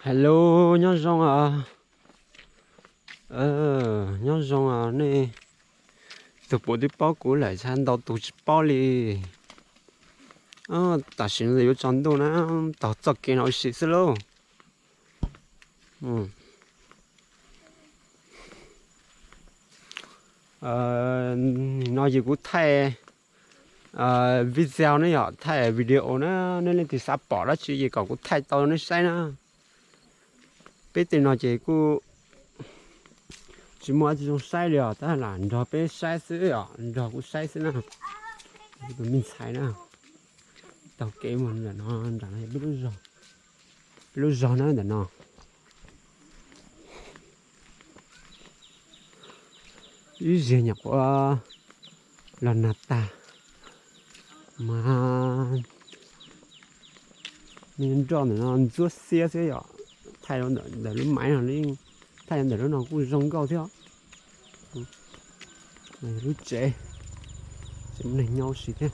Hello, nyob zoo os. Nyob zoo os, nej tus puav twb paub kuv lawm, ntau tus tsis paub li. Tam sim no yuav tsaus ntuj na, taug txoj kev no ua si xwb lauj. Nim no ces kuv thaij video ne yom, thaij video na, nej leej twg xav pom dab tsi ces kom kuv thaij tau nej saib na. Peb tej no ces kuj tsis muaj dab tsi zoo saib li os, tab lam nrog peb saib xwb os, nrog kuv saib xwb na. Tus me ntxhais na, taug kev mus ntawm no, nram no yog peb lub zos, peb lub zos na ntawm no. Ib zaug nyuam qhuav los nag tag mas me nroj ntawm no ntxuab xiab xwb yom. Thaij ntawm lub maiv no, thaij ntawm lub no kuj zoo nkauj thiab. Lub tsev, tsev neeg nyob ua si thiab.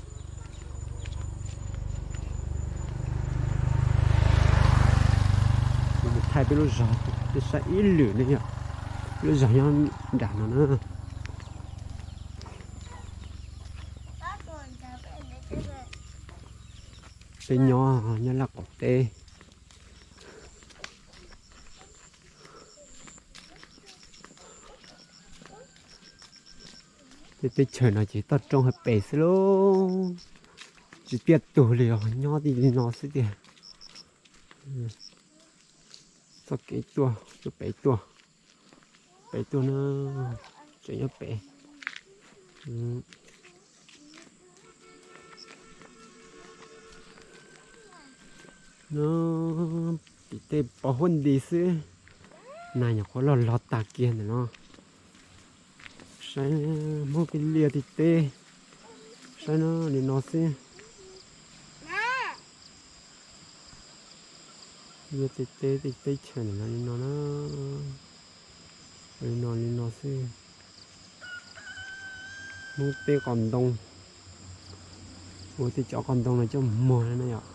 Kuv mus thaij peb lub zos, peb saib ib lwm ne yom. Peb lub zos nyob nram no na. Peb nyob, nyob Laj Qaum teb. Tej teb chaws no ces toj roob hauv pes xwb lauj, tsis tiaj tug li os, nyob tij li no xwb tiag. Txoj kev tuaj, tuaj pem tuaj, pem tuaj na, tseem nyob pem. No, tim tej pov huab nti xwb, nag nyuam qhuav loj log tag kiag ntawm no. Saib Hmoob peb liaj tej teb, saib no li no xwb. Liaj tej teb, tej teb chaws ntawm no li no na, li no li no xwb. Hmoob teb qos ntoo, ua tej cov qos ntoo no coj muag na yom.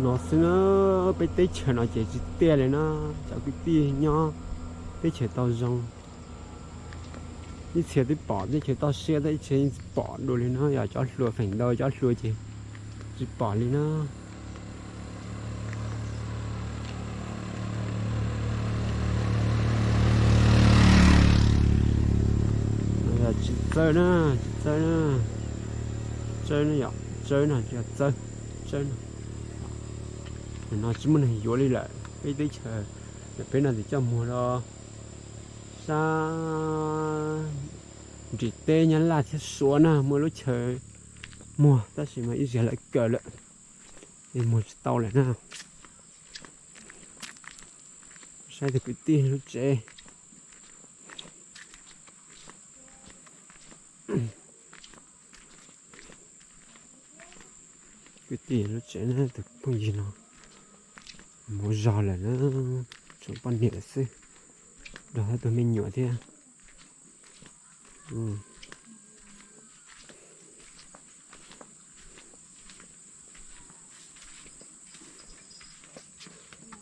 No xwb na, peb teb chaws no ces tsis tiaj li na, cov kwv tij nyob teb chaws tau zoo. Ib txhia twb pom teb chaws toj siab, tab ib txhia yeej tsis pom dua li na, yog cov hluas feem ntau, cov hluas ces tsis pom li na. Tsis txawb na, tsis txawb na, tsis txawb na yom, txawb no tsis yog txawb, txawb no. Nim no tsis muaj neeg yuav li lawm, peb teb chaws, peb no ces coj muag rau sab nrim teb Nyab Laj thiab Suav na, muaj lub chaw muag tab sis mas ib zaug lawv kaw lawm, es muag tsis tau lawm na. Saib tus kwv tij lub tsev. Kwv tij lub tsev na, tus phooj ywg no mus zog lawm na, tshuav poj niam xwb, nrog tus me nyuam thiab.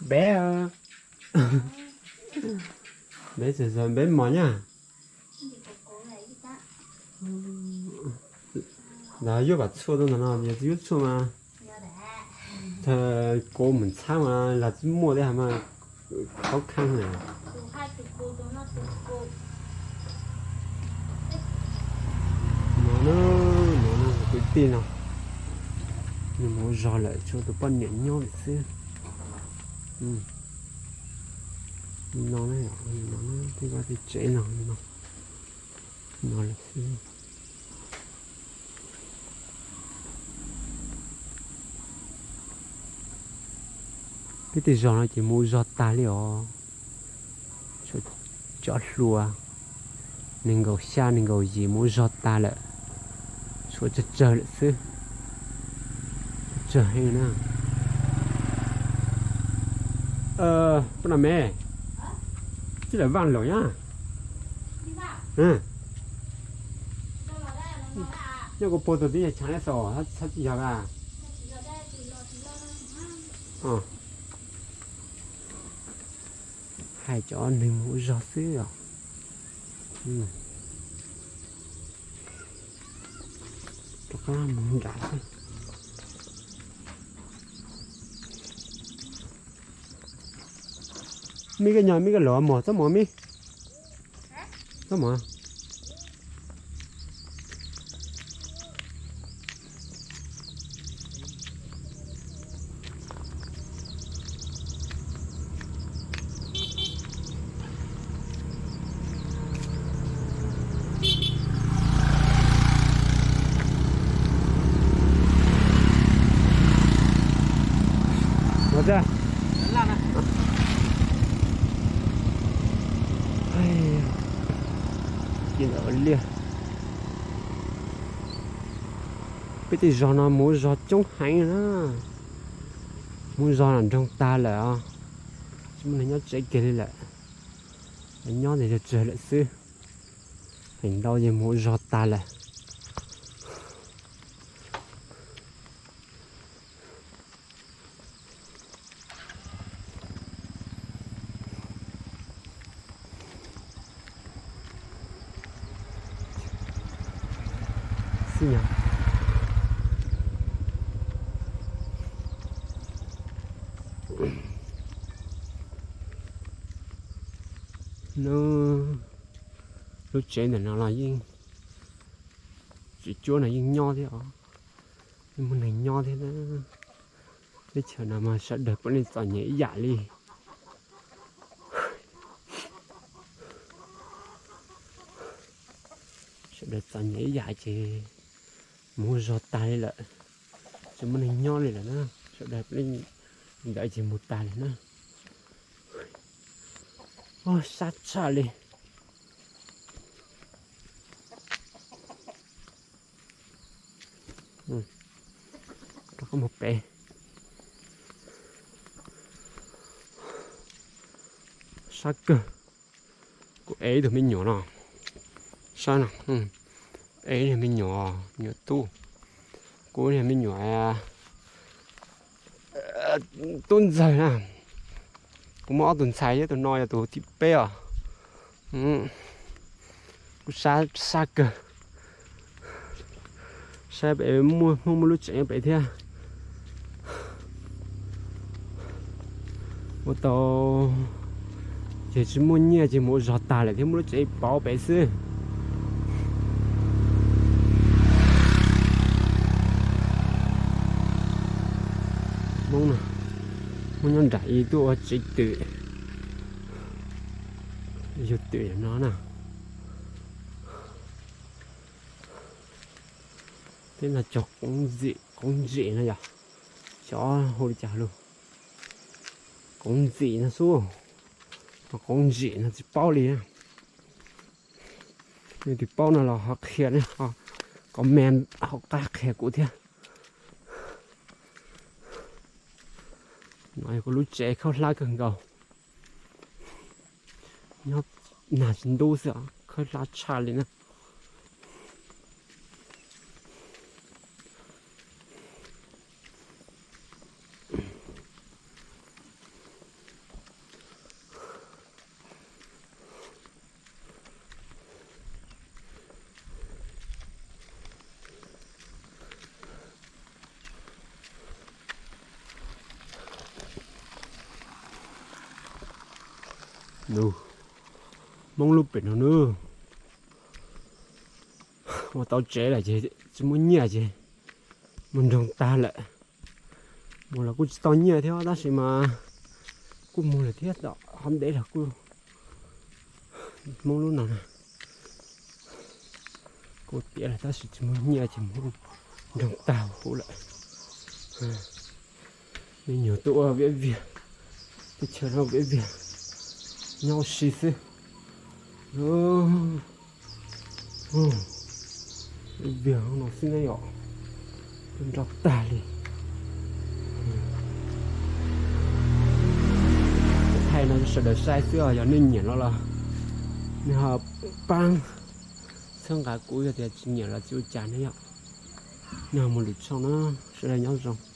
Npeb, npeb txawm zawg npeb mos nyaj. Ntawd yuav vam txhua rau ntawm no, yog tsis yuav txhua mas thaum kuv mus ntxhab mas los tsis muaj thiab mas khaub kheeb na. No, no, no, kwv tij no, nws mus zog lawm tshuav tus poj niam nyob lawm xwb. No, no, tej vaj tej tsev no, no lawm xwb. Peb tej zos no ces mus zog tag li os. Tshuav cov hluas nees nkaum xya nees nkaum yim mus zog tag lawm, tshuav tsawg tsawg lawm xwb. Tsawg heev na. Poj no me, Tij lawm vaj lawm na. Nyob kuv puag tus tib yog tshav ne xo, txhob tsis yog a. Hais cov neeg mus ua zog xwb os. Rov qab mus nram xwb. Mib koj nyog mib koj los mos txob mos mib. Txob mos. Ua li, peb tej zos no mus zog coob heev na. Mus zog nram nroog tag lawm os. Tsis muaj neeg nyob tsev kiag li lawm. Nyob ntawm zos tsawg lawm xwb. Feem ntau ces mus zog tag lawm. Lub tsev ntawm no los yeej, tsev cuab no yeej nyob thiab os, yeej muaj neeg nyob thiab. Teb chaws no mas sawv daws puav leej txom nyem ib yam li. Sawv daws txom nyem ib yam ces mus zog tag li lawm, tsis muaj neeg nyob li lawm na. Sawv daws puav leej ntawd ces mus tag li na. Sab tshaj li. Rov qab mus pem. Sab kawg. Kuv ev ib tug me nyuam no, saib no, ev niag me nyuam, me nyuam tub. Kuv niag me nyuam tub ntxawg na, kuv muaj ob tug ntxhais thiab, tus no yog tus thib peb os. Kuv sab sab kawg. Saib pem muaj Hmoob muaj lub tsev nyob pem thiab. Ua tau ces tsis muaj nyiaj ces mus ua zog tag lawm thiab muaj lub tsev pauv pem xwb. Hmoob no, Hmoob nyob nram ib tuaj ua tsev twm, yug twm no na. Peb no cog qoov ntsim, qoov ntsim no yog, xyov hu li cas lus, qoov ntsim no xwb, qoov ntsim no tsis paub li. Leej twg paub no los ho qhia, comment hauv qab qhia kuv thiab. No yog kuv lub tsev khaub hlab kawg nkaus, nyob nag tsis ntub xwb, khaub hlab tshaj li na. Hmoob lub pem no nawb. Ua tau tsev lawm ces tsis muaj nyiaj ces mus nroog tag lawm. Mus los kuj tsis tau nyiaj thiab tab sis mas kuj mus lawm thiab, tom qhov ntev los kuj Hmoob lub no na. Kuj tiav lawm tab sis tsis muaj nyiaj ces mus nroog tag huv lawm. Me nyuam tuaj ua viav viag, teb chaws no viav viag, nyob ua si xwb. Viav viag no xwb ne yom, nrov tag li. No sawv daws saib xwb os, yog nej nyiam no los nej ho pab txhawb nqa kuv, yog tias tsis nyiam los tsis ua cas ne yom. Nej ho mus lwm tshooj na, sawv daws nyob zoo.